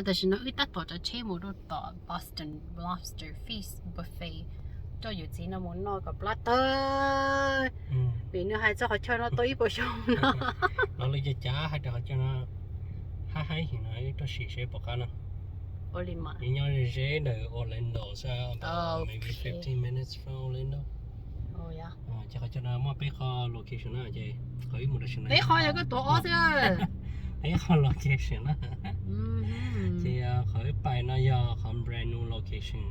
Tam sim no wb tab tom tsav tsheb mus rau tom Boston Lobster Feast Buffet, coj yawm txiv no mus noj kom plab tawg, vim nws hais txog qhov chaw no tau ib puas xyoo no. Los li cas cas hais tias qhov chaw no hab haib heev no, wb tuaj sim seb puas qab no. Ua li mas. Nws nyob ze ze ntawm Orlando xwb, about maybe fifteen minutes from Orlando. Ces qhov chaw no muaj peb qho location na, ces qhov wb mus tam sim no peb qho yog koj tuav ob xwb. Peb qho location na. Ces qhov wb pais no yog qhov brand new location.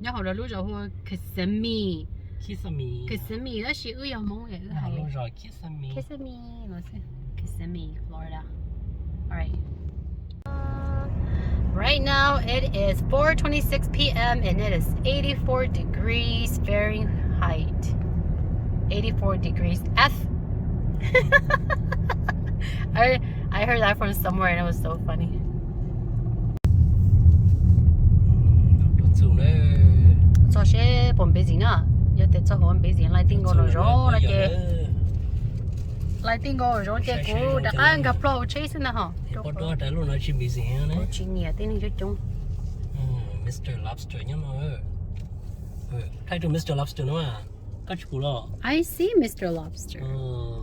Nyob hauv lub zos hu Kissimmee. Kissimmee. Kissimmee tab sis wb yog Hmoob, wb hais lub zos Kissimmee. Kissimmee no xwb. Kissimmee, Florida. All right. Right now it is four twenty-six p m and it is eighty-four degrees Fahrenheit. Eighty-four degrees F. I, I heard that from somewhere and it was so funny. Txog seb puas busy na. Yog tias txog hauv busy, laij tij nkaus nram zoov no ces, laij tij nkaus nram zoov ces kuv rov qab nkag plaub hauv tsheb xwb ntag hos. Tsis nyiam tej neeg coob coob. Mister Lobster nyob no. Thaij rau Mister Lobster no. Koj tsis pum los? I see Mister Lobster.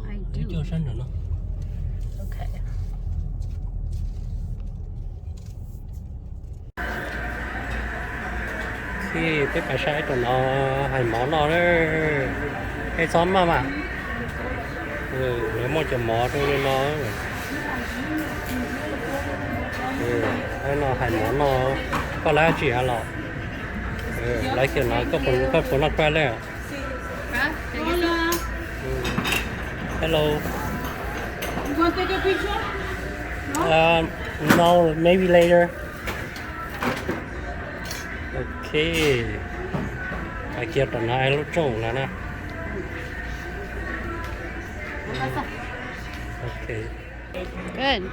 I do. Coj sab nram no. Okay. Ces peb pais saib rau no, hais mov noj. Ej, txhob maj mas. Lawv muaj cov mov rau li no. No hais mov noj. Koj lawv tsis hais los? Lawv kiag no, koj puas noj koj lawm? Hello. You want to take a picture? No? Uh, no, maybe later. Ok. Hais kiag rau no lub rooj no na. Ok. Good.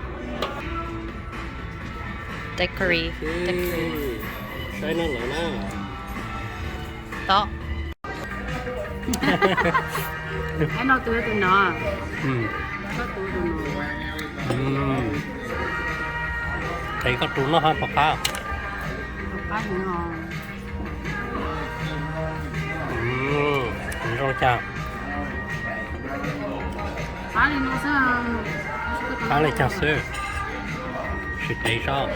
Decory. Decory. Saib no lawm na. Tod. Ai no tus tus no. Koj tus tus no. Qhov koj tus noj hab pom qab. Pom qab heev os. Zoo cas? Qab li no xwb. Qab li cas xwb. Sim tev saib.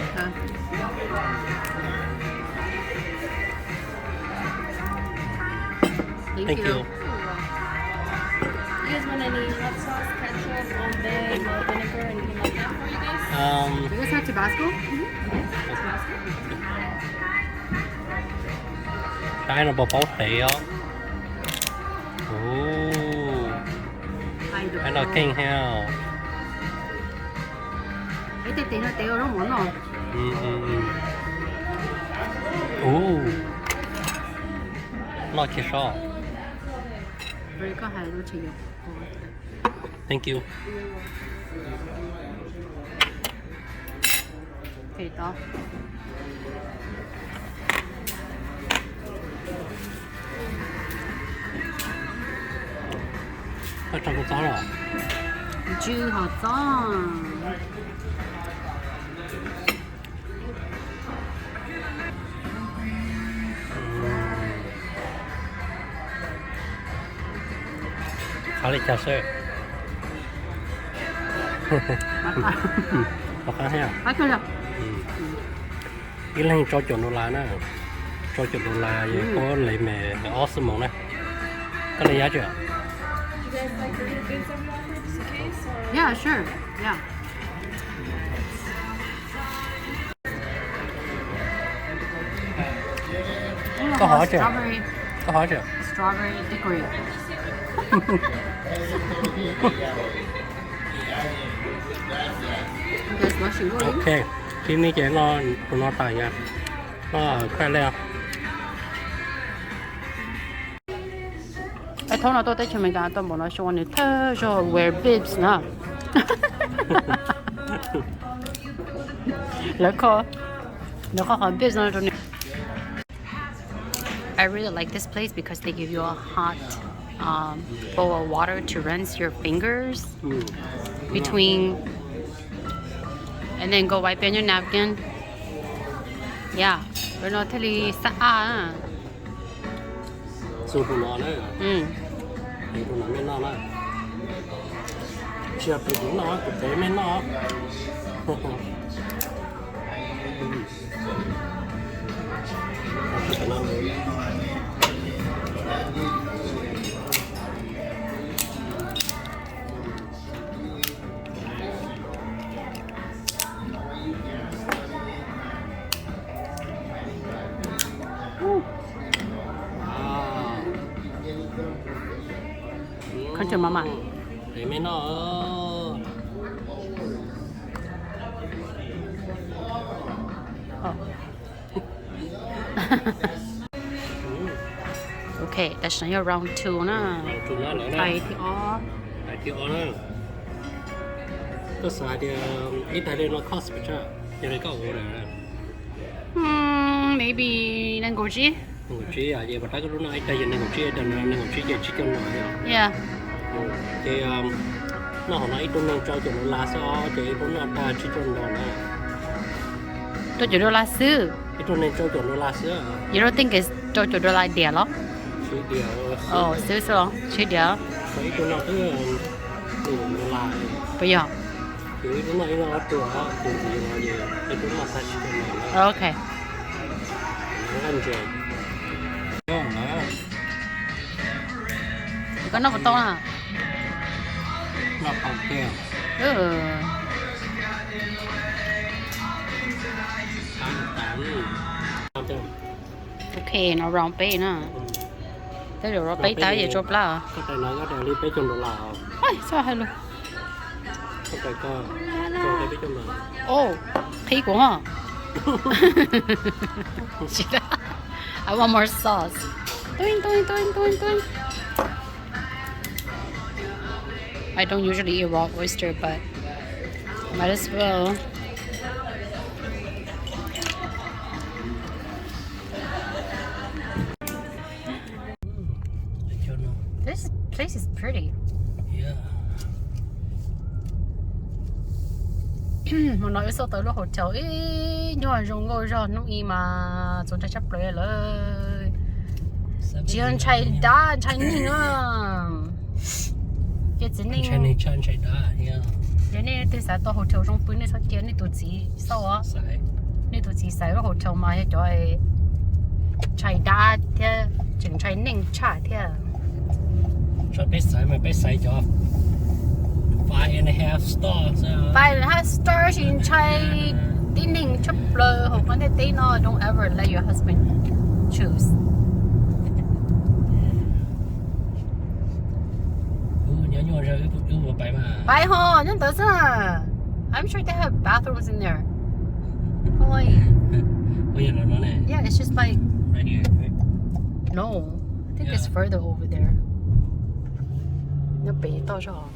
Thank you. You guys want any hot sauce, ketchup, Old Bay, mild vinegar, anything like that for you guys? Um, you guys have Tabasco? Mm-hmm. Yes, Tabasco. Saib no puas paub tev os. Ub, saib no keej thiab. Ub, noj cia sob. Thank you. Koj tso kuv txob los? Tsw hom txob. Qab li cas xwb? Qab thiab. Ib leeg rau caum dollar na. Rau caum dollar yog koj lev me ob xuab moos na. Koj lev yab tsi? Yeah, sure. Yeah. Koj hov tsi? Koj hov tsi? Strawberry daiquiri. Ok, khi mi ces noj tus no tas yog noj khaij lej. Ib thaum no tuaj teb chaws Amelikas tau npaum no xyoo nws thawj zaug wear bibs na. Lawv kho, lawv kho qhov bibs no rau nws. I really like this place because they give you a hot um, bowl of water to rinse your fingers between, and then go wipe in your napkin. Ya, lawv no thiaj li xab ab. Xu tus no na. Tus no mej noj na. Tsis yog tus kuv noj, kuv pem mej noj. Koj tseem mam mam. Pem mej noj. Ok, tam sim no yog round two na. Round two na, lawv na. Tais thib ob. Tais thib ob na. Koj xav hais tias ib tais li no cost pes tsawg, yog li koj ua lawm? Hmm, maybe nees nkaum tsib. Nees nkaum tsib, ces pom rau koj lub no ib tais yog nees nkaum tsib, ib tais no nees nkaum tsib ces tsib caug no. Yeah. Ces noj hauv no ib tug nees rau caum dollar xwb os, ces ib tug noj tag tsib caug no na. Rau caum dollar xwb. Ib tug nees rau caum dollar xwb. You don't think it's rau caum dollar diam los? Tsib diam. Xwb xwb los, tsib diam. Ib tug noj twb caum dollar. Puas yog? Ces ib tug noj ib noj ob tug, ces ntxiv no ces ib tug noj tag tsib caug no. Ok. Koj noj puas tau na? Noj tau tiag. Ok, no round peb na. Tej zaum round peb tas ces tsau plab. Koj tais no koj tais li peb caug dollar. Txhob hais lus. Koj tais koj, koj tais peb caug dollar. Oh, qhib kuv ho. I want more sauce. Doing, doing, doing, doing, doing. I don't usually eat raw oyster, but might as well. This place is pretty. Hmo no wb xauj tau lub hotel ib nyuag zoo nkauj zog, hnub i mas txaus ntshai tshaj plaws lawm. Tsis yog ntshai dab ntshai neeg na. Ces txiv neej, yog nej leej twg xav tau hotel zoo pw nej txhob cia nej tus txiv xauj os. Nej tus txiv xaiv lub hotel mas yog cov ntshai dab thiab tseem ntshai neeg tshaj thiab. Tsoom peb xaiv mas peb xaiv cov five and a half star. Five and a half star tsis ntshai tib neeg tshaj plaws hauv qab ntiaj teb no. Don't ever let your husband choose. Pais ho nyob ntawd xwb. I'm sure they have bathrooms in there. Yeah, it's just like, no, I think it's further over there. Nyob pem toj zog.